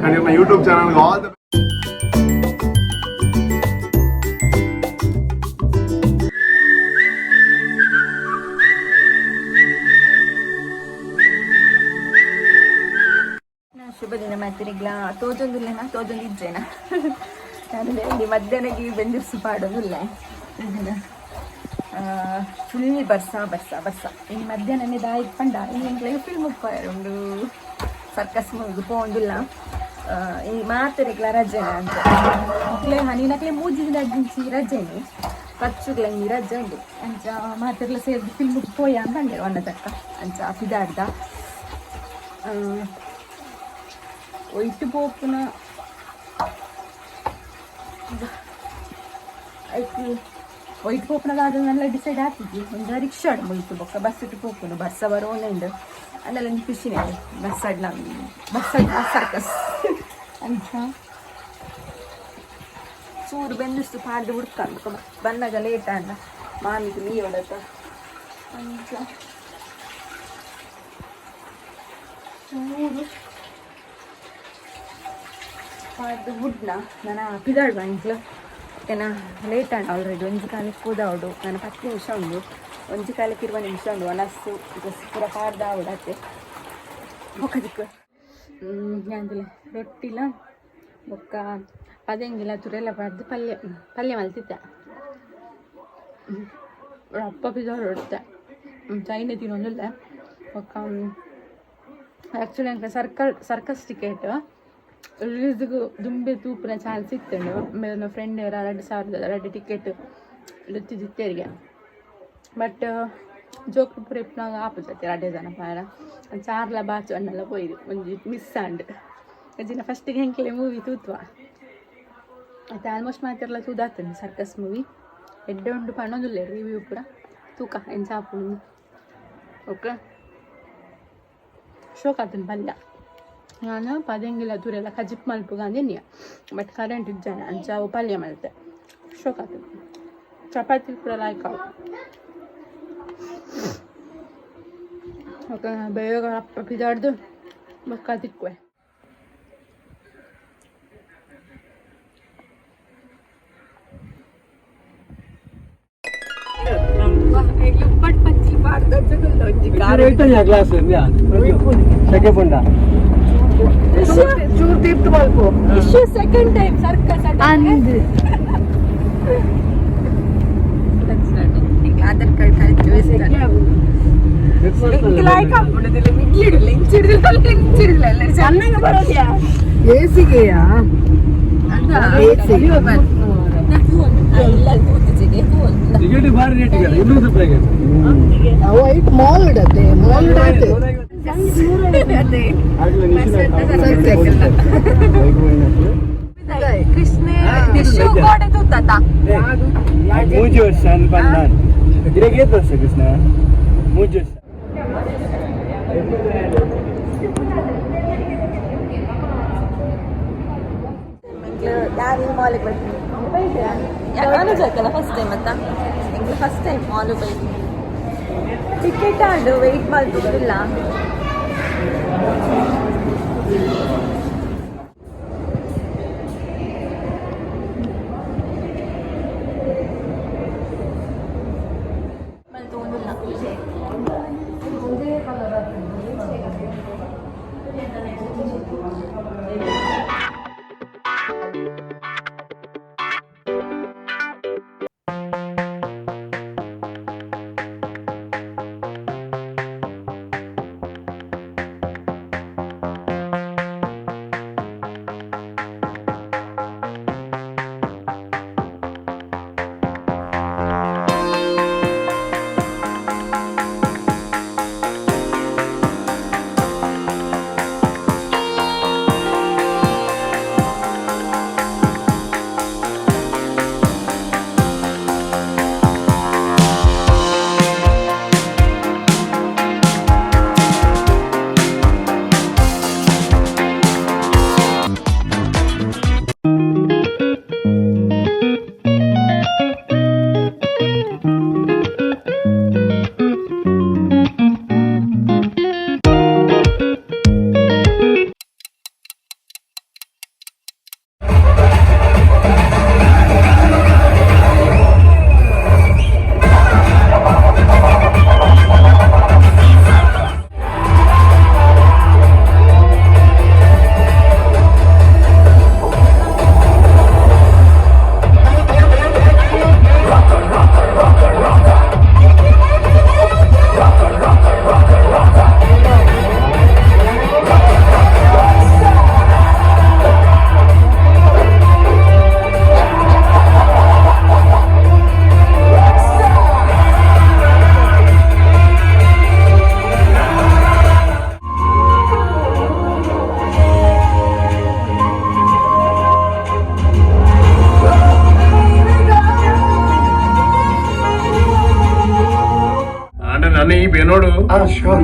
And ಇರ್ನ YouTube channel all the ಶುಭ ದಿನ ಮಾತಿರಿಗ್ಲಾ ತೋಜೊಂದುಲ್ಲೆನಾ ತೋಜೊಂದು ಇಜ್ಜೇನಾ ನಾನು ಇಲ್ಲಿ ಮಧ್ಯಾಹ್ನಕ್ಕೆ ಬೆಂದಿರ್ಸು ಪಾಡೋದಿಲ್ಲ. ಫುಲ್ ಬರ್ಸ ಬರ್ಸ ಬರ್ಸ. ಇನ್ನು ಮಧ್ಯಾಹ್ನನೇ ದಾಯಿಗ್ ಪಂಡ ಇನ್ನು ಎಂಕ್ಲೆಗ್ ಫಿಲ್ಮ್ ಉಪ್ಪಾಯರುಂಡು, ಸರ್ಕಸ್ ಮೂವಿಗೆ ಪೋಂದುಲ್ಲ. ಈ ಮಾತೆರೆಗ್ಲ ರಜೆನೆ ಅಂತ. ಅಕ್ಲೆ ಹನಿನಕ್ಲೆ ಮೂಜಿ ದಿನ ದಿಂಚಿ ರಜೆನೆ, ಪಚ್ಚುಗ್ಲ ಇಂಜಿ ರಜೆ ಉಂಡು. ಅಂಚ ಮಾತೆರ್ಲ ಸೇರ್ದು ಫಿಲ್ಮ್ ಪೋಯ ಅಂತ ಪಂಡೆರ್ ಒನ್ನ ತಕ್ಕ. ಅಂಚ ಪಿದಾಡ್ದ ಒಯ್ಟು ಪೋಪುನ ಐಕ್ ಒಯ್ಟ್ ಪೋಪುನ ದಾದ ಡಿಸೈಡ್ ಆತಿಜಿ. ಒಂದು ರಿಕ್ಷಾಡ್ ಮುಲ್ತು ಬೊಕ್ಕ ಬಸ್ ಇಟ್ಟು ಪೋಪುನು. ಬರ್ಸ ಬರೋನೆ ಉಂಡು ಅಂಡಲ ಒಂಜಿ ಖುಷಿನೇ ಬಸ್ ಅಡ್ಲ ಬಸ್ ಅಡ್ಲ ಸರ್ಕಸ್. ಅಂಚ ಚೂರು ಬೆಂದಿಸ್ತು ಪಾಡ್ದು ಹುಡ್ಕಂಡು ಬಂದಾಗ ಲೇಟ್ ಆಂಡ ಮಾಮಿಗೆ ಲೀವಡತ. ಅಂಚ ಚೂರು ಪಾಡ್ದು ಬುಡ್ನ ನನ್ನ ಪಿದಾಡ್ವ ಇಂಕ್ಲು ಏನ ಲೇಟ್ ಆಂಡ್ ಆಲ್ರೆಡಿ. ಒಂಜಿ ಕಾಲಕ್ಕೆ ಕೂದಾವಡು ನಾನು 10 ನಿಮಿಷ ಉಂಡು, ಒಂಜಿ ಕಾಲಕ್ಕೆ 20 ನಿಮಿಷ ಉಂಡು. ಒನಸ್ಸು ಡ್ರೆಸ್ ಪೂರ ಪಾಡ್ದಾವಡು ಅತ್ತೆ ಬೊಕ್ಕ ಯಾಂದಲ ರೊಟ್ಟಿಲ ಬೊಕ್ಕ ಪದೆಂಗಿಲ ತುರೆಲ್ಲ ಪಾಡ್ದು ಪಲ್ಯ ಪಲ್ಯ ಮಲ್ತಿತ್ತೆ. ಅಪ್ಪ ಪಿಜಾ ರೊಟ್ಟೆ ಚೈನೆ ತಿನ್ನೊಂದಿಲ್ಲ. ಬೊಕ್ಕ ಆ್ಯಕ್ಚುಲಿ ಅಂಕ ಸರ್ಕಸ್ ಟಿಕೆಟ್ ರಿಲೀಸ್ಗೆ ದುಂಬೆ ತೂಪುನ ಚಾನ್ಸ್ ಇತ್ತುಂಡು. ಆಮೇಲೆ ಫ್ರೆಂಡ್ 2000ದ ಎರಡು ಟಿಕೆಟ್ ಇತ್ತಿತ್ತೇರಿಗೆ. ಬಟ್ ಜೋಕ್ಲು ಪೂರ ಇಪ್ಪುನಾಗ ಆಪುಜತೆ ರಡ್ಡೆ ಜನ ಪಾರ ಚಾರ್ಲ ಬಾಚು ಅಣ್ಣಲ್ಲ ಪೋಯಿರು. ಒಂಜಿ ಮಿಸ್ ಆಂಡ್. ಅಜ್ಜಿನ ಫಸ್ಟಿಗೆ ಹೆಂಕ್ಲೆ ಮೂವಿ ತೂತ್ವ ಆಯ್ತು. ಆಲ್ಮೋಸ್ಟ್ ಮಾತೆರ್ಲ ತೂದಾತಂಡು. ಸರ್ಕಸ್ ಮೂವಿ ಎಡ್ಡೆ ಉಂಡು ಪನ್ನೊಂದುಲ್ಲೆ ರಿವ್ಯೂ ಪೂರ. ತೂಕ ಎಂಚ ಆಪುಂಡು. ಓಕೆ, ಶೋಕ್ ಆತುಂಡು ಪಲ್ಯ. ನಾನು ಪದೆಂಗಿಲ ತುರೆಲ್ಲ ಕಜಿಪ್ ಮಲ್ಪುಗ ಅಂದೆನ್ನಿಯ, ಬಟ್ ಕರೆಂಟ್ ಇಜ್ಜಾನೆ. ಅಂಚ ಅವು ಪಲ್ಯ ಮಲ್ತೆ. ಶೋಕ್ ಆತುಂಡು. ಚಪಾತಿ ಪೂರ ಲಾಯ್ಕ್ ಅವು. ಓಕೆ, ಬೇಗ ಅಪ್ಪ ಪಿದಾಡ್ದು ಬೊಕ್ಕ ತಿಕ್ಕುವೆ. ಉಪ್ಪಟ್ಟು ಪಚ್ಚಿ ಪಾಡ್ದು. ಗ್ಲಾಸ್ ಸೆಕೆ ಪುಂಡ. ಚೂರು ತೀರ್ತು ಮಲ್ಪು. Issue second time circus. ಅಂದ್ ಆಧಾರ್ ಕಾರ್ಡ್ ಕರೆಕ್ಟ್. ಲಾಯ್ಕ್ ಆಗ್ಬಿಡುದಿಲ್ಲ, ಮಿಡ್ಲಿಡಿಲ್ಲ, ಇಂಚಿಡಿದಿಲ್ಲ, ಇಂಚಿಡಿಲ್ಲ ಎಲ್ಲ ಚೆನ್ನಾಗಿ ಬರೋದ್ಯಾ. ಏಸಿಗೆಯಾ? ಇಲ್ಲ. ಟಿಕೆಟ್ ಬಾರಿ ರೇಟ್, 200 ರೂಪಾಯಿಗೆ. ಅವು ಐಟ್ ಮಾಲ್ ಇಡತ್ತೆ, ಮಾಲ್ ಇಡತ್ತೆ. ಅದೇ. ಕೃಷ್ಣ ಕೋಡೆ ತೂತ. ಮೂಜಿ ವರ್ಷ ಪಂಡ ಇರೆಗ್ ಏತ್ ವರ್ಷ ಕೃಷ್ಣ? 3 ವರ್ಷ. ಯಾರು ಈ ಮಾಲಿಗೆ ಬರ್ತೀನಿ ನಾನು ಜಾಕಲ್ಲ ಫಸ್ಟ್ ಟೈಮ್ ಅತ್ತ. ಎಂಕ್ಲು ಫಸ್ಟ್ ಟೈಮ್ ಮಾಲು ಬೈಕ್. ಟಿಕೆಟ್ ಆಂಡು ವೆಯ್ಟ್ ಮಲ್ಪುದಿಲ್ಲ. ಮಲ್ತೊಂದಿಲ್ಲ. Sure.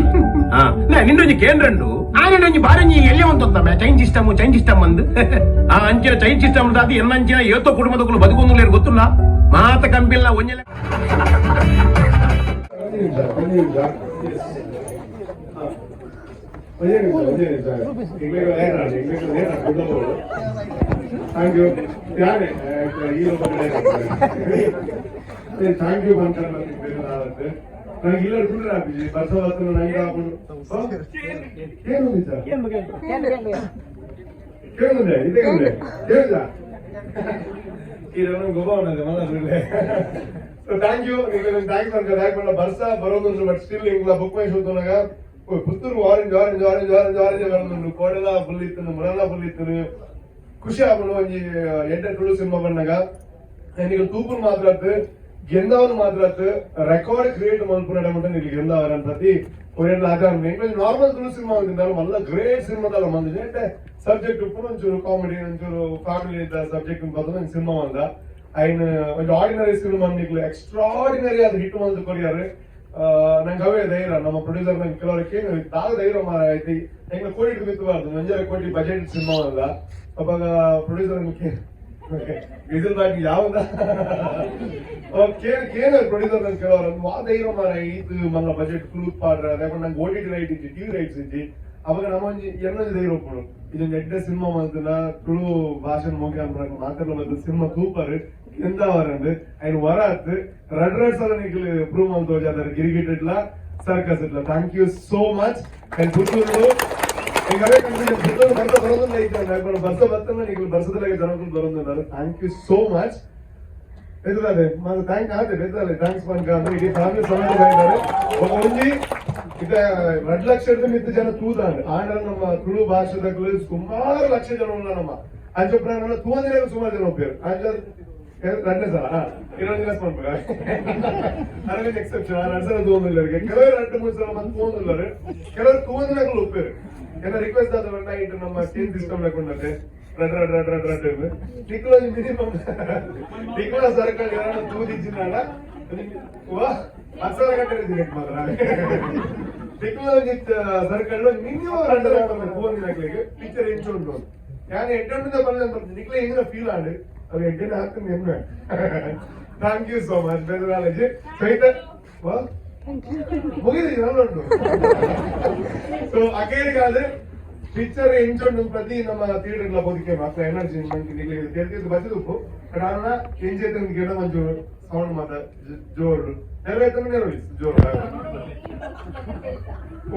ನಿನ್ನೊಂಜಿ ಕೇಂದ್ರಂಡು ಆನೊಂಜಿ ಬಾರಂಜಿ ಎಲ್ಲೇ ಒಂತೊತ್ತಮ್ಮ chain system, chain system ಅಂದ್. ಆ ಅಂಚಿನ ಚೈನ್ ಸಿಸ್ಟಮ್ ದಾದಿ ಎನ್ನಂಚಿನ ಏತೋ ಕುಟುಂಬದಕ್ಕೂ ಬದುಕೊಂದು ಗೊತ್ತಿಲ್ಲ ಮಾತ ಕಂಪಿಲ್ಲ ಒಂಜೆಲೆ. ಒಂದು ನಿಮಿಷ, ಒಂದೇ ನಿಮಿಷ, ಒಂದೇ ನಿಮಿಷ. Thank you. ಯಾರೇ ಈ thank you ಬಂತ. ನನಗೆ ಇಲ್ಲ ಕುಂಡ್ರೆ ಹಾಕಿದ್ವಿ ಬರ್ಸ ಬರ್ತಾನೆ ನಂಗೆ ಹಾಕೊಂಡು ಏನು ನಿಜ ಕೇಳಿದ್ರೆ ಇದೇ ಕೇಳಿದ ಗೊಬ್ಬ. So thank you ನಿಮಗೆ, thanks ಅನ್ಕ. ಯಾಕೆ ಬರ್ಸ ಬರೋದುಂಟು, ಬಟ್ ಸ್ಟಿಲ್ ಇಂಗ್ಲ ಬುಕ್ ಮೈ ಶೋತನಾಗ Puttur orange, orange, orange, orange, orange ಬರೋದುಂಟು. ಕೋಡೆಲ್ಲ full ಇತ್ತು, ಮುಳೆಲ್ಲ ಫುಲ್ ಇತ್ತು. ಖುಷಿ ಆಪುಂಡು ಒಂಜಿ ಎಡ್ಡೆ ತುಳು ಸಿನಿಮಾ ಬಂದಾಗ. ನಿಗಲ್ ತೂಪುನ್ ಮಾತ್ರ ಅತ್ತ್, ಗೆಂದವನ್ ಮಾತ್ರ ಅತ್ತ್, ರೆಕಾರ್ಡ್ ಕ್ರಿಯೇಟ್ ಮಲ್ಪುನ ಮುಟ್ಟ ನಿಲ್ ಗೆಂದವರ ಪ್ರತಿ ಕೊರಿಯನ್ ಆಗ. ನಾರ್ಮಲ್ ತುಳು ಸಿನಿಮಾ ಅಂತಿದ್ದಾರೆ, ಮಲ್ಲ ಗ್ರೇಟ್ ಸಿನಿಮಾದಲ್ಲ ಮಂದಿ. ಎಡ್ಡೆ ಸಬ್ಜೆಕ್ಟ್ ಉಪ್ಪುನು, ಒಂಚೂರು ಕಾಮಿಡಿ, ಒಂಚೂರು ಫ್ಯಾಮಿಲಿ ಸಬ್ಜೆಕ್ಟ್ ಬಂದು ಸಿನಿಮಾ ಮಂದ. ಐನ್ ಒಂಜಿ ಆರ್ಡಿನರಿ ಸಿನಿಮಾ ನಿಕ್ಲು ಎಕ್ಸ್ಟ್ರಾಡಿನರಿ ಅದು ಹಿಟ್ ಮಂದು ಕೊರಿಯರ್. ನಂಗೆ ಅವೇ ಧೈರ್ಯ. ನಮ್ಮ ಪ್ರೊಡ್ಯೂಸರ್ ನಂಗೆ ಕೆಲವರಿಗೆ ದಾದ ಧೈರ್ಯ ಮಾರ ಐತಿ. ಹೆಂಗ ಕೋಟಿ ಬಿತ್ತಬಾರ್ದು, 1.5 ಕೋಟಿ ಬಜೆಟ್ ಸಿನಿಮಾ ಅಲ್ಲ. ಅವಾಗ ಪ್ರೊಡ್ಯೂಸರ್ ವಿಸಿಲ್ ಬಾಕಿ ಯಾವ್ದ ಕೇಳ ಪ್ರೊಡ್ಯೂಸರ್ ನಂಗೆ ಕೆಲವರು ವಾ ಧೈರ್ಯ ಮಾರ ಇದು ಮಲ್ಲ ಬಜೆಟ್ ಕುಲುಕ್ ಪಾಡ್ರ. ಅದೇ ನಂಗೆ ಓಟಿಟಿ ರೈಟ್ ಇಜ್ಜಿ, ಟಿವಿ ರೈಟ್ಸ್ ಇಜ್ಜಿ. ಅವಾಗ ನಮ್ಮ ಒಂಜಿ ಎನ್ನೊಂಜಿ ಧೈರ್ಯ ಉಪ್ಪುಡು. ಇದೊಂದು ಎಡ್ಡೆ ಸಿನಿಮಾ ಮಂತನ ತುಳು ಭಾಷೆ ಮೋಗಿ ಅನ್ಪುನ ಮಾತೆರ್ಲ ಮಲ್ತ್ ಸಿನಿಮಾ ಸೂಪರ್ ಎಂದವರಂದು ಐನ್ ವರ ಅತ್ ರಡ್ ರಡ್ ಸಲ ನಿಕ್ಲು ಪ್ರೂವ್ ಮಂತ್ ತೋಜಾದಾರ, Girigit ಇಟ್ಲ, circus ಇಟ್ಲ. Thank you so much. And Puttur ಈಗ ಅವೇ ಕನ್ಫ್ಯೂಷನ್. ಪುತ್ತೂರು ಬರ್ತಾ ಬರೋದಿಲ್ಲ ಐತೆ. ಬರ್ಸ ಬರ್ತಾನೆ ನೀವು ಬರ್ಸದಲ್ಲಾಗ ಜನಗಳು ಬರೋದಿಲ್ಲ. Thank you so much. ಎದುರಾದೆ thank ಆತೆ ಬೆದ್ದಾಲೆ thanks ಪನ್ಕ ಅಂದ್ರೆ ಇಡೀ ಫ್ಯಾಮಿಲಿ ಸಮೇತ ಬಂದಿದ್ದಾರೆ. ಒಂಜಿ ಇದ 2 ಲಕ್ಷ ಮಿತ್ತ ಜನ ತೂದಾಂಡ್ ಆಂಡ ನಮ್ಮ ತುಳು ಭಾಷೆದಕ್ಲು ಸುಮಾರು ಲಕ್ಷ ಜನ ಉಲ್ಲ. ನಮ್ಮ ಅಂಚ ತೂವಂದಿನ ಸುಮಾರು ಜನ ಒಪ್ಪೇರು. ಅಂಚ ಎರಡನೇ ಸಲ ಇನ್ನೊಂದು ದಿನ ಪನ್ಪುಗ ಅರವಿಂದ್ ಎಕ್ಸೆಪ್ಷನ್. 2 ಸಲ ತೂವೊಂದಿಲ್ಲ. ಕೆಲವರು 2-3 ಸಲ ಬಂದು ತೂವೊಂದಿಲ್ಲ, ಕೆಲವರು ತೂವಂದಿನಗಳು ಒಪ್ಪೇರು. ಎಲ್ಲ ರಿಕ್ವೆಸ್ಟ್ ಆದ ನೈಟ್ ನಮ್ಮ ಚೇಂಜ್ ಸಿಸ್ಟಮ್ ಲೆಕ್ಕೊಂಡಂತೆ ರಡ್ ರಡ್ ರಡ್ ರಡ್ ರಡ್ ನಿಕ್ಲ ಮಿನಿಮಮ್ ನಿಕ್ಲ ಸರ್ಕಲ್ ಯಾರನ್ನ ತೂದಿಜ್ಜಿನಾಡ 10,000 ಗಂಟೆ ಮಾತ್ರ. ನಿಕ್ಲ ಸರ್ಕಲ್ ಮಿನಿಮಮ್ ರಡ್ಡು ರಡ್ ತೂವಂದಿನಕ್ಲಿಗೆ ಪಿಕ್ಚರ್ ಇಂಚು ಉಂಟು. ಯಾನ್ ಎಡ್ಡೊಂಡಿಂದ ಬಂದ ನಿಕ್ಲ ಎಂಗಿನ ಫೀಲ್ ಆಂಡ್ ಅವು ಎಡ್ಡೆನ ಹಾಕ್ತೀನಿ ಎಮ್ಮೆ. Thank you so much. ಬೇಜಾರಾಲಜಿ ಸಹಿತ ಮುಗಿದ್ರಿ ಉಂಟು. ಸೊ ಅಕೇರಿಗಾದ್ರೆ ಪಿಕ್ಚರ್ ಎಂಚುಂಡು ಪ್ರತಿ ನಮ್ಮ ಥಿಯೇಟರ್ ಬದುಕೆ ಮಾತ್ರ ಎನರ್ಜಿ ತಿಳಿದು ಬಚ್ಚದುಪ್ಪು. ಬಟ್ ಆನ ಎಂಚೈತೆ ಗಿಡ ಮಂಚೂರು ಸೌಂಡ್ ಮಾತ್ರ ಜೋರು ನೆರವೇತನ ನೆರವೇರಿಸ್ ಜೋರು.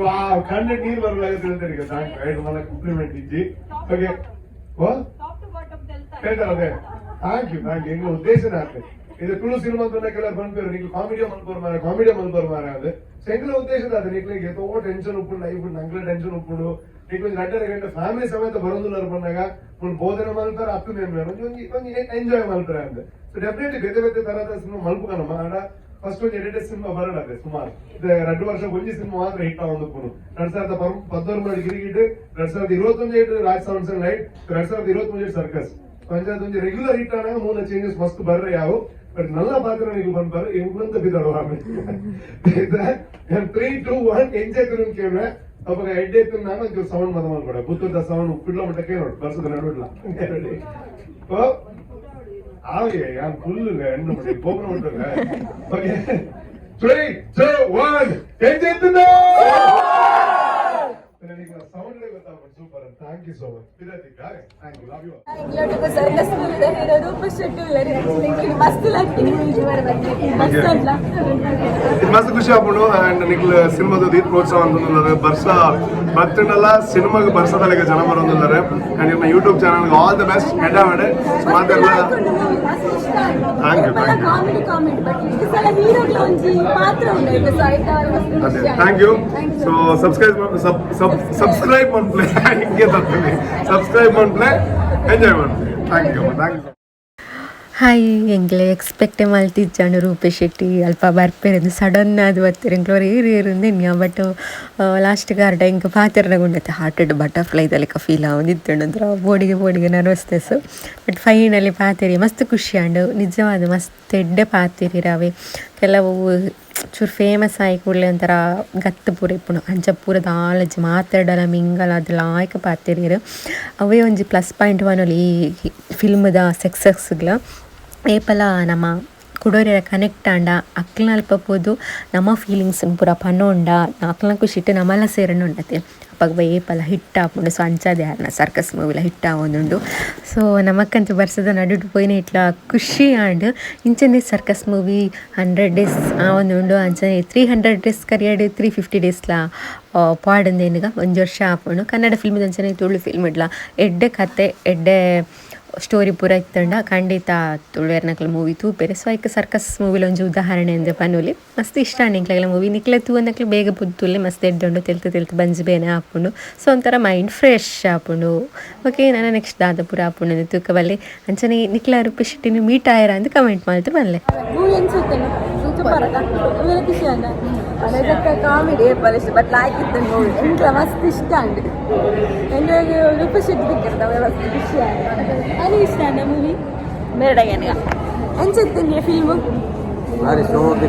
ವಾವ್, ಕಣ್ಣು ನೀರು ಬರಲಾಗ ತಿಳಿತಾರೆ. Thank you ಮಲ್ಲ ಕಾಂಪ್ಲಿಮೆಂಟ್ ಇಜ್ಜಿ. ಓಕೆ, ಹೇಳ್ತಾರೆ ಅದೇ. Thank you, thank you. ಎಂಗ್ಲ ಉದ್ದೇಶನೇ ಆಗ್ತದೆ ಇದು. ತುಳು ಸಿನಿಮಾ ಅಂತ ಕೆಲವರು ಬಂದ್ಪೇರು, ನೀವು ಕಾಮಿಡಿಯ ಮಲ್ಪೋರ್ ಮಾರ, ಕಾಮಿಡಿಯ ಮಲ್ಪೋರ್ ಮಾರ ಅದು. ಸೊ ಎಂಗ್ಲ ಉದ್ದೇಶ ಅದು. ನಿಕ್ಲಿಗೆ ಏತೋ ಟೆನ್ಷನ್ ಉಪ್ಪುಂಡು, ಲೈಫ್ ನಂಗ್ಲ ಟೆನ್ಷನ್ ಉಪ್ಪುಂಡು. ನಿಕ್ಲು ಗಂಟೆ ಗಂಟೆ ಫ್ಯಾಮಿಲಿ ಸಮೇತ ಬರೋದಿಲ್ಲ ಬಂದಾಗ ಒಂದು ಬೋಧನೆ ಮಲ್ತಾರೆ ಅತ್ತು ಒಂಜಿ ಒಂಜಿ ಎಂಜಾಯ್ ಮಲ್ತಾರೆ ಅಂತ. ಸೊ ಡೆಫಿನೆಟ್ಲಿ ಬೇತೆ ಬೇತೆ ತರದ ಸಿನಿಮಾ ಮಲ್ಪುಗನಮ್ಮ. ಆಡ ಫಸ್ಟ್ ಒಂಜಿ ಎಡಿಟೆಡ್ ಸಿನಿಮಾ ಬರೋಣದೆ. ಸುಮಾರು 2 ವರ್ಷ ಒಂಜಿ ಸಿನಿಮಾ ಮಾತ್ರ ಹಿಟ್ ಆವೊಂದು. 2011 Girigit, 2021 it Raj sounds and light, 2023 circus. Panchayat ಒಂಜಿ ರೆಗ್ಯುಲರ್ ಹಿಟ್ ಆನಾಗ ಮೂಲ ಚೇಂಜಸ್ ಮಸ್ತ್ ಬರ್ರೆ ಯಾವು. ಬಟ್ ನಲ್ಲ ಪಾತ್ರ ನೀವು ಬಂದ್ಬಾರ ಎಂಕುಲಂತ ಬಿದ್ದಾಡು. ಆಮೇಲೆ 3, 2, 1, ಎಂಜಾಯ್ ತಿರುನ್ ಕೇಳ್ರೆ. ಅವಾಗ ಎಡ್ಡೆ ಇತ್ತು. ನಾನು ಒಂಚೂರು ಸೌಂಡ್ ಮದ ಮಾಡ್ಬೇಡ. ಪುತ್ತೂರ್ದ ಸೌಂಡ್ ಕುಡ್ಲ ಮಟ್ಟಕ್ಕೆ ನೋಡು ಬರ್ಸದ ನಡುವಿಲ್ಲ. ಆವೆ ಯಾನ್ ಫುಲ್ ಎಣ್ಣೆ ಮಾಡಿ ಗೋಪುರ ಉಂಟಲ್ಲ. Okay, 3, 2, 1, enjoy. Sound ಗೊತ್ತಾಗ್ಬಿಟ್ಟು. Super, thank you so much. Thank you, love you. Circus hero Roopa Shetty ಉಲ್ಲೆರ್. ಮಸ್ತ್ ಲಕ್ಕಿ ಮಸ್ತ್ ಅಲ್ಲ. ಇದು ಮಸ್ತ್ ಖುಷಿ ಆಪುಂಡು. ಅಂಡ್ ನಿಕ್ಲ್ ಸಿನಿಮಾದ ದೀಪ್ ಪ್ರೋತ್ಸಾಹ ಅಂತಂದ್ರೆ ಬರ್ಸ ಬತ್ತಂಡಲ್ಲ ಸಿನಿಮಾಗ್ ಬರ್ಸದಲ್ಲಿಗೆ ಜನ ಬರೋದಿದ್ದಾರೆ. ಅಂಡ್ ನಿಮ್ಮ YouTube channel all the best. ಎಡ್ಡ ಮಾಡಿ ಮಾತೆಲ್ಲ. Thank you, thank you. Comedy comedy, but ಈ ಸಲ ಹೀರೋಗ್ಲ ಒಂಜಿ ಪಾತ್ರ ಉಂಟು ಈಗ ಸಾಯ್ತಾ. ಅದೇ, thank you. So subscribe, subscribe ಮನ್ಪ್ಲೆ. ಹಿಂಗೆ ತರ್ತೀನಿ. ಸಬ್ಸ್ಕ್ರೈಬ್ ಮನ್ಪ್ಲೆ, ಎಂಜಾಯ್ ಮನ್ಪ್ಲೆ. Thank you, thank you. Hi, ಎಂಕ್ಲೆ expect ಮಲ್ತಿಜ್ಜಾಂಡ್ ರೂಪೇಶ್ ಶೆಟ್ಟಿ ಅಲ್ಪ ಬರ್ಪೇರೆಂದು. ಸಡನ್ ಅದು ಬತ್ತೆರ್. ಎಂಕ್ಲೋರ್ ಏರು ಏರುಂದು ಎನ್ನಿಯ. ಬಟ್ ಲಾಸ್ಟ್ಗೆ ಅರ್ಡ ಎಂಕ್ ಪಾತೆರ್ನಗ ಉಂಡತೆ ಹಾರ್ಟೆಡ್ ಬಟರ್ಫ್ಲೈ ಲೆಕ್ಕ ಫೀಲ್ ಆವೊಂದಿತ್ತುಂಡು. ಒಂಥರ ಬೋಡಿಗೆ ಬೋಡಿಗೆ nervousness. But finally ಪಾತೆರಿ, ಮಸ್ತ್ ಖುಷಿ ಆಂಡ್. ನಿಜವಾದ ಮಸ್ತ್ ಎಡ್ಡೆ ಪಾತೆರಿರವೆ. ಕೆಲವು ಚೂರು ಫೇಮಸ್ ಆಯಿ ಕೂಡಲೇ ಒಂಥರ ಗತ್ತು ಪೂರ ಇಪ್ಪುಂಡು ಅಂಚ ಪೂರ ದಾಲಜಿ ಮಾತಾಡಲ ಮಿಂಗಲ್ ಅದು ಲಾಯ್ಕ ಪಾತೆರಿಯೆರ್. ಅವೇ ಒಂಜಿ ಪ್ಲಸ್ ಪಾಯಿಂಟ್ ಪನೊಲಿ ಈ ಫಿಲ್ಮ್ದ ಸಕ್ಸಸ್ಗ್ಲ. ಏಪಲ ನಮ ಕುಡೊರಿಯರ ಕನೆಕ್ಟ್ ಆಂಡ ಅಕ್ಲ್ನ ಅಲ್ಪ ಪೋದು ನಮ್ಮ ಫೀಲಿಂಗ್ಸ್ ಪೂರ ಪನೊಂಡ ಅಕ್ಲ್ನ ಖುಷಿಟ್ ನಮಲ ಸೇರೊಂಡು ಉಂಡತೆ ಅಪಗ ಏಪಲ ಹಿಟ್ ಆಪುಂಡು. ಸೊ ಅಂಚಾದೆ ಆರ್ನ ಸರ್ಕಸ್ ಮೂವಿಲ ಹಿಟ್ ಆವೊಂದುಂಡು. ಸೊ ನಮಕ್ಕಂತೂ ಬರ್ಸದ ನಡುಟು ಪೋಯಿನ ಇಟ್ಲ ಖುಷಿ ಆಂಡ್. ಇಂಚನೆ circus movie 100 days ಆವೊಂದುಂಡು. ಅಂಚನೆ 300 ಡೇಸ್ ಕರಿಯಡ್ 350 ಡೇಸ್ಲ ಪಾಡಂದೇನಿಗ ಒಂಜಿ ವರ್ಷ ಆಪುಂಡು. ಕನ್ನಡ ಫಿಲ್ಮ್ ಅಂಚನೆ ತುಳು ಫಿಲ್ಮ್ ಇಡ್ಲ ಎಡ್ಡೆ ಕತೆ ಎಡ್ಡೆ ಸ್ಟೋರಿ ಪೂರ ಇತ್ತಂಡ ಖಂಡಿತ ತುಳುವೆರ್ನಕ್ಲ ಮೂವಿ ತೂಪೆರ್. ಸೊ ಐಕ್ ಸರ್ಕಸ್ ಮೂವಿಲ ಒಂಜಿ ಉದಾಹರಣೆ ಅಂದ್ ಪನೊಲಿ. ಮಸ್ತ್ ಇಷ್ಟ ಆಂಡ್ ಎಂಕ್ಲೆಗ್ಲ ಮೂವಿ. ನಿಕ್ಲೆ ತೂವನಕ್ಲೆ ಬೇಗ ಪೋದು ತೂಲೆ, ಮಸ್ತ್ ಎಡ್ಡೆ ಉಂಡು. ತೆಲ್ತ್ ತೆಲ್ತ್ ಬಂಜಿ ಬೇನೆ ಆಪುಂಡು. ಸೊ ಒಂಥರ ಮೈಂಡ್ ಫ್ರೆಶ್ ಆಪುಂಡು. ಓಕೆ, ನನ ನೆಕ್ಸ್ಟ್ ದಾದ ಪೂರ ಆಪುಂಡು ತೂಕ ಬಲ್ಲೆ. ಅಂಚನೆ ನಿಕ್ಲ ರೂಪೇಶ್ ಶೆಟ್ಟಿನ ಮೀಟ್ ಆಯರ ಅಂದ್ ಕಮೆಂಟ್ ಮಲ್ತ್ ಬನ್ಲೆ. ಮೂವಿ ಅನ್ಸುತ್ತೆ ಸೂಪರ್ ಖುಷಿ ಅಂಡ ಕಾಮಿಡಿ ಏಪಲ್ ಬಟ್ ಲಾಯ್ಕ್ ಇತ್ತು ಮೂವಿ. ಎಂಕ್ಲ ಮಸ್ತ್ ಇಷ್ಟ ಅಂಡ್ ಎಂಕ್ಲೆಗ್ ರೂಪೇಶ್ ಶೆಟ್ಟಿ ದಿಕ್ಕಿರ್ತ ಮಸ್ತ್ ಖುಷಿ ಆಂಡ್. ಅನಿ ಇಷ್ಟ ಅಂಡ ಮೂವಿ ಮೇರಡಗೇನ ಎಂಚಿತ್ತು ಫಿಲ್ಮ್? ಭಾರಿ ಶೋಕ್.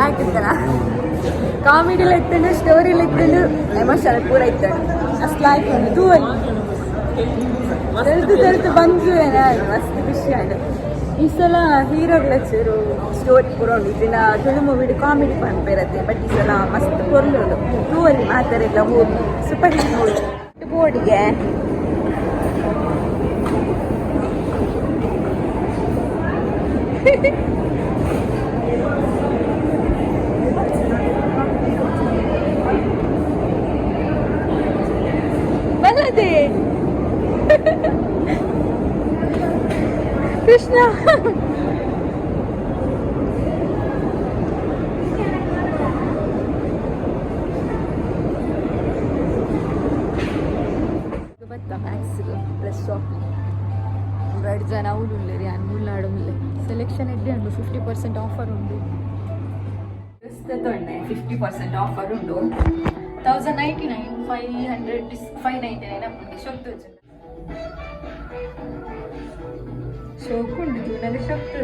ಹಾಕಿತ್ತಲ್ಲ, ಕಾಮಿಡಿಲ ಇತ್ತು, ಸ್ಟೋರಿಲ ಇತ್ತು, ಎಮೋಷನ್ ಪೂರ ಇತ್ತು. ಅಷ್ಟು ಲಾಯ್ಕ್ ಉಂಡು. ತೂವಲ್ಲಿ ತೆಲ್ತು ತೆಲ್ತು ಬಂದು ಮಸ್ತ್ ಖುಷಿ ಆಂಡ್. ಈ ಸಲ ಹೀರೋಗಳ ಚೂರು ಸ್ಟೋರಿ ಪೂರ ಉಂಡು. ದಿನ ತುಳು ಮೂವಿಡ್ ಕಾಮಿಡಿ ಪನ್ಪೆರತ್ತೆ, ಬಟ್ ಈ ಸಲ ಮಸ್ತ್ ಪೊರ್ಲು ಉಂಡು. ತೂವಲ್ಲಿ ಮಾತಾಡಿಲ್ಲ. Movie super hit movie. ಬೋರ್ಡಿಗೆ ಬಲ್ಲದೆ Krishna. ಬತ್ತ Max plus shopping ಎರಡು ಜನ ಉಳ್ಳುಲ್ಲೇರಿ ಅನ್ ಮುಲ್ಲಾಡುಲ್ಲೆ. ಸೆಲೆಕ್ಷನ್ ಎಡ್ಡೆ ಉಂಟು. 50% ಆಫರ್ ಉಂಟು. ತೊಂಡೆ 50% ಆಫರ್ ಉಂಟು. 1099, 500 599 ಅಪ್ಪುಂಡು. ಶೊಕ್ತು ಶೋಕ್ ಉಂಟು ತೂನಗ ಶೊಕ್ತು.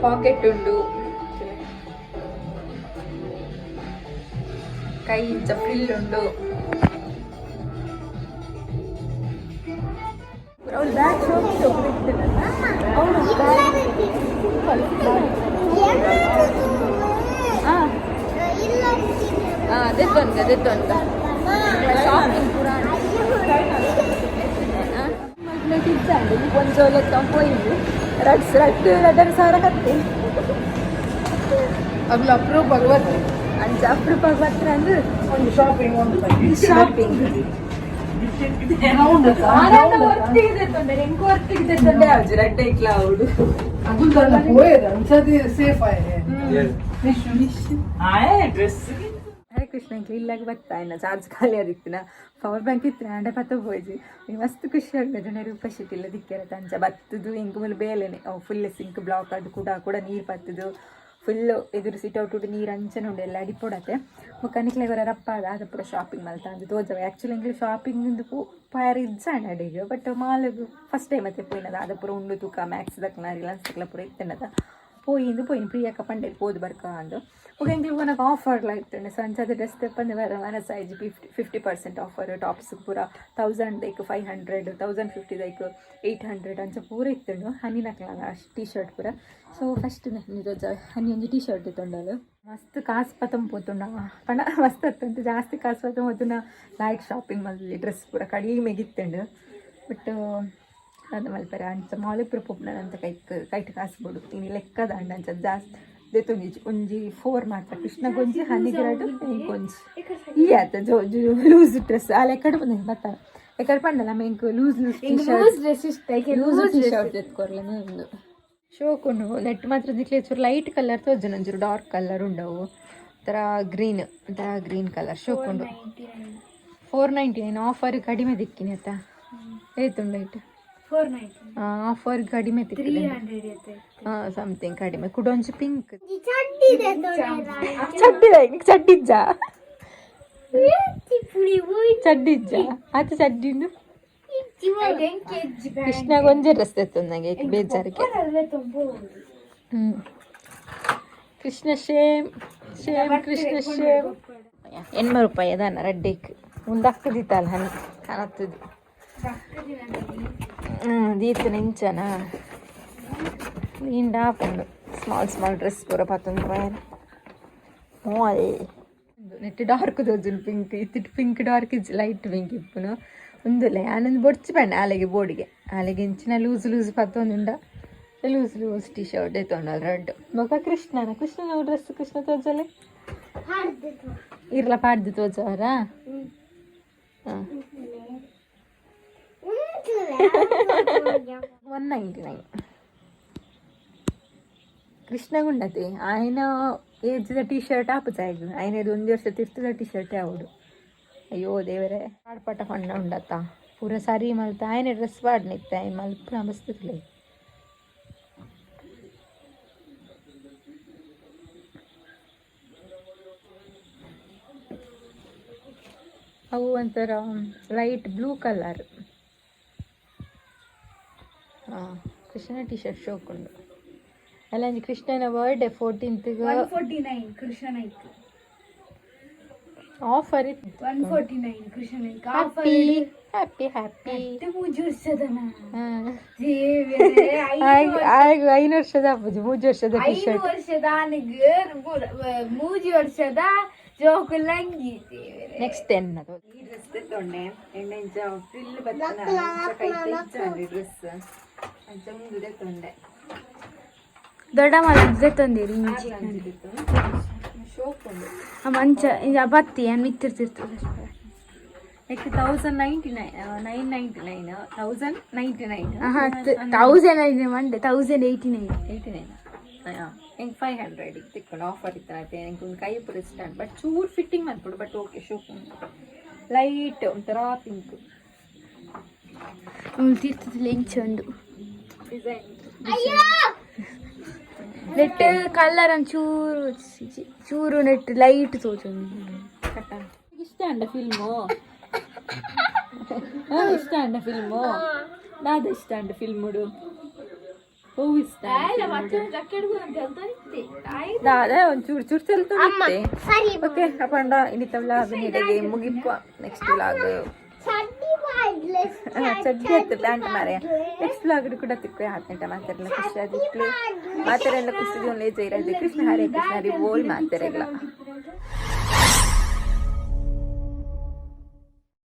ಪಾಕೆಟ್ ಉಂಡು, ಕೈ ಇಂಚ ಫ್ರಿಲ್ ಉಂಡು. ಅವಳು ಬ್ಯಾಗ್ ಶೋಕ್ ಶೋಕ್. ಅವಳು ಬ್ಯಾಗ್ ಸಿಂಪಲ್. ಹಾಂ ಹಾಂ, ಅದೇ ತೊಂದರೆ, ಅದೇ ತೊಂದರೆ. ಶಾಪಿಂಗ್ ಪೂರ ಇಜ್ಜಾಂಡ್ ಒಂಜಿ ಲೆಕ್ಕ ಪೋಯಿನಿ. ರಡ್ಸ್ ರಡ್ಡ್ ರಡ್ಡರ ಸಾವಿರ ಕತ್ತೆ. ಅಗ್ಲ ಅಪ್ರೂಪ ಭಗವತ್. ಅಂಚ ಅಪ್ರೂಪ ಭಗವತ್ರ ಅಂದ್ರೆ ಒಂದು ಶಾಪಿಂಗ್ ಒಂದು ಶಾಪಿಂಗ್ ಒರ್ತಿಗೆ ಎಂಕ್ ಒರ್ತಿಗೆ ತೊಂದರೆ ಆವಜಿ ರಡ್ಡೆ ಇಕ್ಲ ಅವಡು. ಅಗುಲ್ದಲ್ಲ ಪೋಯೆರ್ ಅಂಚದೆ ಸೇಫ್ ಆಯೆ. ಹರೇ ಕೃಷ್ಣ. ಇಲ್ಲಾಗ ಬತ್ತಾ ಇನ್ನ ಚಾರ್ಜ್ ಖಾಲಿ ಆದಿತ್ತಿನ. ಪವರ್ ಬ್ಯಾಂಕ್ ಇತ್ತು ಅಂಡ ಪತ್ತ ಪೋಯ್ಜಿ. ಮಸ್ತ್ ಖುಷಿ ಆಗ್ತದೆ ರೂಪ ಶೆಟ್ಟಿಲ್ಲ ದಿಕ್ಕೆರ ಅಂಚ ಬತ್ತದು. ಇಂಕ್ ಮೂಲು ಬೇಲೆನೆ ಅವು full sync block ಅದು ಕೂಡ ಕೂಡ ನೀರು ಬತ್ತದು. ಫುಲ್ ಎದುರು ಸಿಟ್ ಔಟ್ ನೀರು ಅಂಚನೆ ಉಂಡು, ಎಲ್ಲ ಅಡಿಪೊಡತೆ. ಬೊಕ್ಕ ನಿಕ್ಲೆಗ್ ಒರ ರಪ್ಪ ಅದ ಪೂರ ಶಾಪಿಂಗ್ ಮಲ್ತ ಅಂದ್ ತೋಜವೆ. ಆ್ಯಕ್ಚುಲಿ ಎಂಕ್ಲೆ ಶಾಪಿಂಗ್ ಇಂದು ಪೋಯರ್ ಇಜ್ಜಾಂಡ್ ಅಡೆಗ್, ಬಟ್ ಮಾಲ್ಗ್ ಫಸ್ಟ್ ಟೈಮ್ ಅತ್ತೆ ಪೋಯಿನದ. ಅದ ಪೂರ ಉಂಡು ತೂಕ ಮ್ಯಾಕ್ಸ್ ದಕ್ಲ ರಿಲಯನ್ಸ್ ದಕ್ಲ ಪೂರ ಇತ್ತುಂಡದ ಪೋಯಿಂದು ಪೋಯಿನ. ಪ್ರಿಯಕ್ಕ ಪಂಡೇರ್ ಪೋದು ಬರ್ಕ ಅಂದು. ಬೊಕ ಎಂಕ್ಲೆಗ್ ಪೋನಗ ಆಫರ್ಲ ಇತ್ತುಂಡು. ಸೊ ಅಂಚಾದ್ ಡ್ರೆಸ್ ದೆಪ್ಪಂದೆ ಬರ ಮನಸಾಯಿಜಿ. 50% ಆಫರ್ ಟಾಪ್ಸ್ ಪೂರ. 1000 ದೈಕ್ 500, 1050 ದೈಕ್ 800 ಅಂಚ ಪೂರ ಇತ್ತುಂಡು. ಹನಿನಕ್ಲಾಗ ಟೀ ಶರ್ಟ್ ಪೂರ. ಸೊ ಫಸ್ಟ್ ಹನಿ ಒಂಜಿ ಟೀ ಶರ್ಟ್ ದೆತ್ತೊಂಡಲು. ಮಸ್ತ್ ಕಾಸು ಪತೊಂದು ಪೋತುಂಡ ಪಂಡ ಮಸ್ತ್ ಅತ್ತಂತ ಜಾಸ್ತಿ ಕಾಸು ಪತೊಂದು ಪೋತುಂಡ. ಲಾಯ್ಕ್ ಶಾಪಿಂಗ್ ಮಲ್ತುಲಿ. ಡ್ರೆಸ್ ಪೂರ ಕಡಿಮೆಗ್ ಇತ್ತುಂಡು. ಬಟ್ ದಾದ ಮಲ್ಪೆರೆ, ಅಂಚ ಮಾಲ್ ಪೂರ ಪೋಪುನ ಅಂತ ಕೈಕ್ ಕೈಟ್ ಕಾಸು ಬೋಡು. ಇನಿ ಲೆಕ್ಕದ ಅಂಡ ಅಂಚ ಜಾಸ್ತಿ ದೆತ್ತೊಂದಿಜ್ಜಿ. ಒಂಜಿ ಫೋರ್ ಮಾತ್ರ, ಕೃಷ್ಣಗೊಂಜಿ, ಹನಿಗ್ ರಡ್ಡ್, ಎಂಕೊಂಜಿ. ಈ ಆತ ಜೋ ಲೂಸ್ ಡ್ರೆಸ್ ಆ ಲೆಕ್ಕಡ್ ಬಂದ ಬತ್ತ ಎಕಡೆ ಪಂಡಲ ಎಂಕ್ loose loose T shirt dress ಇಷ್ಟ. Loose T shirt ಎತ್ಕೊರ್ಲ ಒಂದು ಶೋಕ್ ಉಂಡು. ನೆಟ್ ಮಾತ್ರ ನಿಕ್ಲೆ ಚೂರು ಲೈಟ್ ಕಲರ್ ತೋಜುನ, ಒಂಚೂರು ಡಾರ್ಕ್ ಕಲರ್ ಉಂಡವು. ಒಂಥರ ಗ್ರೀನ್, ಒಂಥರ ಗ್ರೀನ್ ಕಲರ್ ಶೋಕ್ ಉಂಡು. 499 ಆಫರ್ ಕಡಿಮೆ ದಿಕ್ಕಿನಿ ಅತ್ತ. ಏತುಂಡು ಐಟ್? 490. ಆಫರ್ ಕಡಿಮೆ ತಿಕ್ಕಿದೆ. 300. ಸಮಥಿಂಗ್ ಕಡಿಮೆ. ಕುಡೊಂಜಿ ಪಿಂಕ್ ಚಡ್ಡಿ. ಚಡ್ಡಿಜ್ಜ ಚಡ್ಡಿಜ್ಜ ಆತ ಚಡ್ಡಿಂದು. ಕೃಷ್ಣಗ ಒಂಜೆ ಡ್ರೆಸ್ ತೆತ್ತೊಂದಂಗೆ ಬೇಜಾರಿಗೆ. Krishna shame shame, Krishna shame. 80 ರೂಪಾಯಿ ಅದಾನ ರಡ್ಡೇಕ್. ಒಂದು ಅಕ್ಕದಿತ್ತಲ್ಲ ಹನಿ ಕಾಣತ್ತದು. ದೀತ್ ನೆಂಚನ ನೀಂಡ ಆಪುಂಡು. ಸ್ಮಾಲ್ ಸ್ಮಾಲ್ ಡ್ರೆಸ್ ಪೂರ 19 ರೂಪಾಯಿ ಮಾಲ್. ನೆಟ್ ಡಾರ್ಕ್ ತೋಜುಂಡು ಪಿಂಕ್ ಇತ್ತಿಟ್ಟು. ಪಿಂಕ್ ಡಾರ್ಕ್ ಇಜ್ಜಿ, ಲೈಟ್ ಪಿಂಕ್ ಇಪ್ಪುನು. ಉಂದುಲೆ ಆನಂದ್ ಬೊಡ್ಚಿ ಪಂಡ ಆಲೆಗೆ ಬೋಡಿಗೆ. ಆಲೆಗೆ ಇಂಚಿನ ಲೂಸ್ ಲೂಸ್ ಪತ್ತೊಂದುಂಡ. ಲೂಸ್ ಲೂಸ್ ಟಿ ಶರ್ಟ್ ಎತ್ತೊಂಡಲ್ ರೆಡ್. ಬೊಕ ಕೃಷ್ಣನ ಕೃಷ್ಣನ ಡ್ರೆಸ್. ಕೃಷ್ಣ ತೋಜಲೆ, ಇರ್ಲ ಪಾಡ್ದು ತೋಜವರ. ಹಾಂ, 199. ಕೃಷ್ಣಗುಂಡತೆ ఆయన ಏಜ್ದ ಟಿ ಶರ್ಟ್ ಆಪುಜಾಯ್ದು. ಆಯ್ನದು ಒಂಜಿ ವರ್ಷ ತಿರ್ತದ ಟಿ ಶರ್ಟ್ ಆವೊಡು. ಅಯ್ಯೋ ದೇವರೇ, ಪಾಡ್ಪಟ ಪಂಡ ಉಂಡತ್ತ ಪೂರ ಸರಿ ಮಲ್ತ ಆಯ್ನ ಡ್ರೆಸ್ ಪಾಡ್ನಿತ್ತೆ. ಆಯ್ನ ಮಲ್ಪುನ ಮಸ್ತ್. ಅವು ಒಂಥರ ಲೈಟ್ ಬ್ಲೂ ಕಲರ್. ಹಾಂ, ಕೃಷ್ಣನ ಟಿ ಶರ್ಟ್ ಶೋಕುಂಡು. ಅಲ್ಲ, ಒಂಜಿ ಕೃಷ್ಣನ ಬರ್ಡೇ 14ತ್. 149 ಕೃಷ್ಣ ನಾಯ್ಕ್. ಆಫರ್ ಇತ್ತು. 149 Krishna Naik. Happy happy happy. 3 ವರ್ಷದನ. 5 ವರ್ಷದ ಅಪ್ಪುಜಿ, 3 ವರ್ಷದ ಟಿ ಐದು ಶರ್ಟ್. ವರ್ಷದ ಆನಿಗ್ 3 ವರ್ಷದ ಜೋಕು ಲಂಗಿ. ನೆಕ್ಸ್ಟ್ 10 ಅದು. ಈ ಡ್ರೆಸ್ ತೊಂಡೆ ಎಣ್ಣೆ ಇಂಚ ಫ್ರಿಲ್ ಬರ್ತನ ಡ್ರೆಸ್ ಅಂಚ ಮುಂದೆ ತೊಂಡೆ. ದೊಡ್ಡ ಮಲ ತಂದಿರಿ. ಶೋಕ್ ಉಂಡು. ಮಂಚ ಬತ್ತಿ ಏನ್ ಮಿತ್ತಿರ್ತಿರ್ತದೆ. ನೆಕ್ಸ್ಟ್ 1099, 999, 1099. 1000 ಮಂಡೆ 1089. 89 ಎಂಕ್ 500 ತಿಕ್ಕೊಂಡು ಆಫರ್ ಇತ್ತು. ಎಂಕ್ ಒಂದು ಕೈ ಪೂರ ಇಷ್ಟ, ಬಟ್ ಚೂರು ಫಿಟ್ಟಿಂಗ್ ಮನ್ಪುಡು. ಬಟ್ ಓಕೆ, ಶೋಕ್ ಉಂಡು. ಲೈಟ್ ಒಂಥರ ಪಿಂಕ್. ತೀರ್ಥದಲ್ಲಿ ಎಂಚ ಉಂಡು? ಡಿಸೈನ್. ನೆಟ್ ಕಲರ್ ಚೂರು ಚೂರು ನೆಟ್ ಲೈಟ್ ತೋಚುಂಡು. ಇಷ್ಟ ಅಂಡ ಫಿಲ್ಮು? ಇಷ್ಟ ಅಂಡ ಫಿಲ್ಮು? ದಾದ ಇಷ್ಟ ಅಂಡ ಫಿಲ್ಮುಡು? ಹೂ ಇಷ್ಟ ದಾದ? ಒಂಚೂರು ಚೂರು ಚೆಲ್ತೊಂದಿತ್ತೆ. ಓಕೆ, ಅಪಂಡ ಇನ್ನಿತ ವ್ಲಾಗ್ ನೀಡಗೆ ಮುಗಿಪ್ಪ. ನೆಕ್ಸ್ಟ್ ವ್ಲಾಗ್ ಚಡ್ಡಿ ಹತ್ತು ಪ್ಯಾಂಟ್ ಮಾರೆ. ನೆಕ್ಸ್ಟ್ ವ್ಲಾಗ್ ಕೂಡ ತಿಕ್ಕು ಹಾಕ್ತಂಟ. ಮಾತಾಡಲ್ಲ ಖುಷಿ ಆದಿಕ್ಲು ಮಾತಾರೆಲ್ಲ ಖುಷಿ. ಜೈ ರಾಧೆ ಕೃಷ್ಣ, ಹರೇ ಕೃಷ್ಣ, ಹರಿ ಬೋಲ್ ಮಾತಾರೆಲ್ಲ.